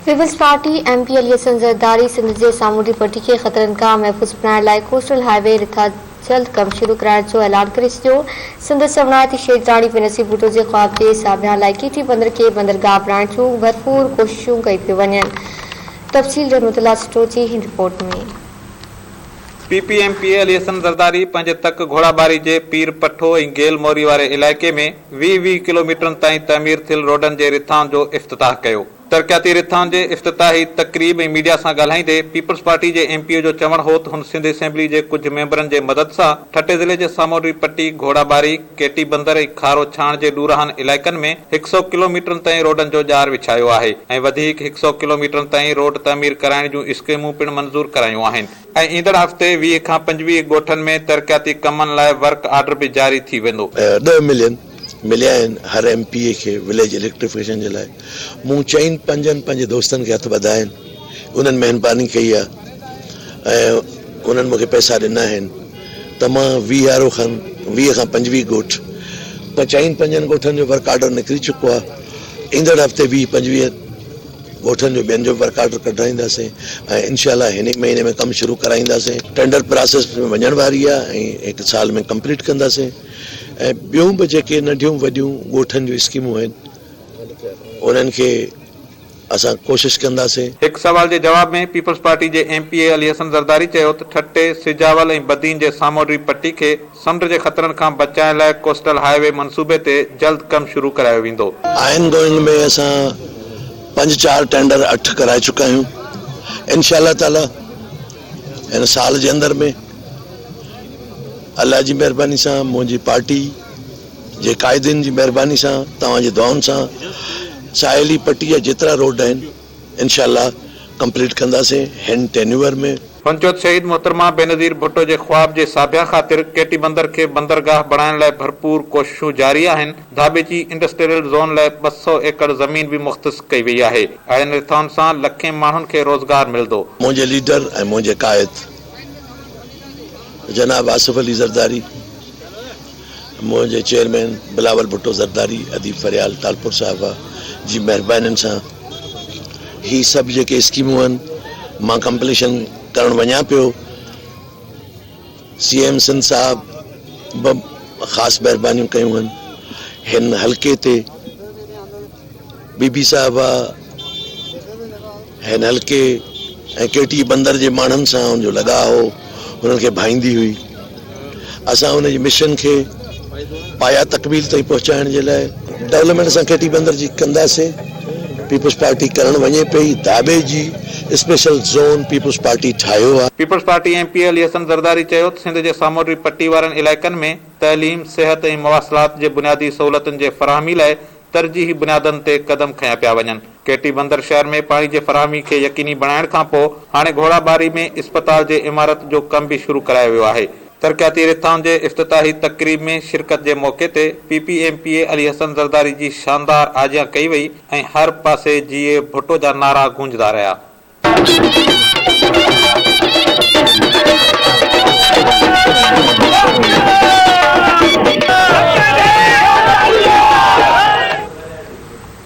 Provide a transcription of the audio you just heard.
Peoples Party M P Ali Hassan Zardari Sindh جي سامونڊي پٽي کي خطرن کان محفوظ بڻائڻ لاء ڪوسٽل هاء وي رٿا جلد ڪم شروع ڪرائڻ جو اعلان ڪري ڇڏيو. سندس چوڻ آهي ته شهيد راڻي بينظير ڀٽو جي خواب جي ساڀيان لاء ڪيٽي بندر کي بندرگاهه بڻائڻ جون ڀرپور ڪوششون ڪيون پيون وڃن. تفصيل رحمت الله سٺو جي هن report ۾. P P M P A Ali Hassan Zardari پنهنجي تڪ گهوڙاٻاري جي پير پٺو ۽ گيل موري واري علائقي ۾ 20 ويهه ڪلوميٽرن تائين تعمير ٿيل روڊن جي رٿائن جو افتتاح ڪيو. ترقياتي رٿائن جي افتتاحي تقريب ۽ ميڊيا سان ڳالهائيندي پيپلز پارٽي جي ايم پي اي جو چوڻ هو ته هن سنڌ اسيمبلي جي ڪجهه ميمبرن جي مدد سان ٺٽي ضلعي جي سامونڊي پٽي، گهوڙاٻاري، ڪيٽي بندر ۽ کارو ڇاڻ جي ڏوراهن علائقن ۾ هڪ سئو ڪلوميٽرن تائين روڊن جو ڄار وڇايو آهي ۽ وڌيڪ هڪ سئو ڪلوميٽرن تائين روڊ تعمير ڪرائڻ جون اسڪيمون پڻ منظور ڪرايون آهن ۽ ايندڙ هفتي 20 کان 25 ڳوٺن ۾ ترقياتي ڪمن لاء ورڪ آرڊر به جاري ٿي ويندو. ڏهه ملين مليا آهن هر ايم پي اي کي وليج اليڪٽريفڪيشن جي لاء مون چئن پنجن پنهنجي دوستن کي هٿ ٻڌا آهن انهن مهرباني ڪئي آهي ۽ انهن مونکي پئسا ڏنا آهن ته مان ويهارو کن ويهه کان پنجويهه ڳوٺ چئن پنجن ڳوٺن جو ورڪ آرڊر نڪري چڪو آهي ايندڙ هفتي ويهه پنجويهه ڳوٺن جو ٻين جو به ورڪ آرڊر ڪڍرائينداسين ۽ انشاء الله هن ئي مهيني ۾ ڪم شروع ڪرائينداسين ٽينڊر پراسيس ۾ وڃڻ واري آهي ۽ هڪ سال ۾ ڪمپليٽ ڪنداسين ۽ ٻيون به جيڪي ننڍيون وڏيون ڳوٺن جون اسڪيمون آهن انهن کي اسان ڪوشش ڪنداسين. هڪ سوال جي جواب ۾ پيپلز پارٽي جي M P A Ali Hassan Zardari چيو ته ٺٽي، سجاول ۽ بدين جي سامونڊي پٽي کي سمنڊ جي خطرن کان بچائڻ لاء ڪوسٽل هاء وي منصوبي تي جلد ڪم شروع ڪرايو ويندو. آئن گوئنگ ۾ اسان پنج چار ٽينڊر اٺ ڪرائي چڪا آهيون انشاء الله تعالي هن سال جي اندر ۾ الله جي مهرباني سان منهنجي پارٽي جي قائدين جي مهرباني سان توهان جي دعائن سان ساحلي پٽي جا جيترا روڊ آهن انشاء الله ڪمپليٽ ڪنداسين هن ٽينيوئر ۾. هن چيو ته شهيد محترمه بينظير ڀٽو جي خواب جي ساڀيان خاطر ڪيٽي بندر کي بندرگاهه بڻائڻ لاء ڀرپور ڪوششون جاري آهن، ڌاٻيجي انڊسٽريل زون لاء 200 ايڪڙ زمين به مختص ڪئي وئي آهي، اهڙين رٿائن سان لکين ماڻهن کي روزگار ملندو. منهنجي ليڊر ۽ منهنجي قائد جناب آصف علي زرداري، منهنجي چيئرمين بلاول ڀٽو زرداري، اديب فريال ٽالپر صاحبه جي مهربانين سان هي سڀ جيڪي اسڪيمون آهن مان ڪمپليشن ڪرڻ وڃان پيو. سي ايم سنڌ صاحب به خاص مهربانيون ڪيون آهن هن حلقي تي. بي بي صاحبه هن حلقي ۽ ڪيٽي بندر جي ماڻهن سان ان جو لڳاء هو، انهن کي ڀائيندي هئي. اسان ان جي مشن کي پايا تڪميل تائين پهچائڻ جي لاء ڊولپمينٽ اسان ڪيٽي بندر جي ڪنداسين. پيپلز پارٽي ڪرڻ وڃي پئي، Dhabeji special zone peoples party ٺاهيو آهي. Peoples Party M P A Ali Hassan Zardari چيو ته سنڌ جي سامونڊي پٽي وارن علائقن ۾ تعليم، صحت ۽ مواصلات جي بنيادي سهولتن جي فراهمي لاء ترجيحي بنيادن تي قدم کنيا پيا وڃن. ڪيٽي بندر شهر ۾ پاڻي جي فراهمي کي يقيني بڻائڻ کانپوء هاڻي گهوڙا ٻاري ۾ اسپتال جي عمارت جو ڪم به شروع ڪرايو ويو آهي. ترقياتي رٿائن جي افتتاحي تقريب ۾ شرڪت جي موقعي تي P P M P A Ali Hassan Zardari جي شاندار آجيان ڪئي وئي ۽ هر پاسي جيئي ڀٽو جا نعرا گونجندا رهيا.